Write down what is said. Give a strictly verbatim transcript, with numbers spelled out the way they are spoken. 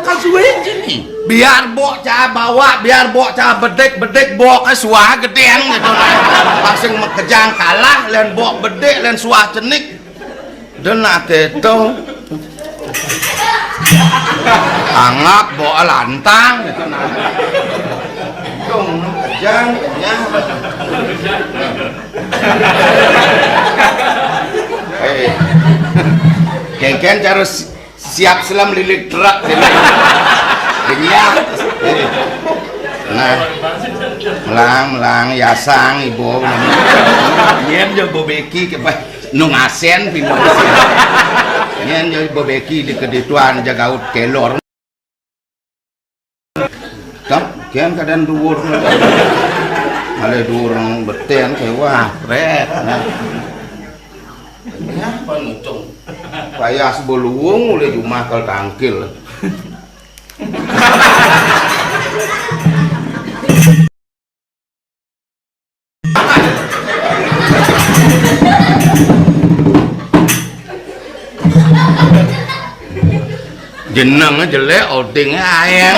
Kasuwé jini. Biar mbok cah bawa, biar mbok cah bedik, bedik mbok ké suah gedéan gitu. Pas sing makejang kalah, lén mbok bedik, lén suah cenik. Dén até to. Anggap mbok lantang gitu. Dong, kejang, kenyang. Eh. Kéngkén cara si- Siap selam lilit truk sini. Iya. Nah, melang, melang, yasang, ibu. Yén yo bobeki ke, nu ngasén, pindah. Yén yo bobeki di kedituan jagaut kelor. Tap, kian keadaan duwur. Malih duwur betén, wah, rét. Nah. Nyapa nutung? Payas beluung oleh jumah kal tangkil. Jeneng jelék, oding ayang.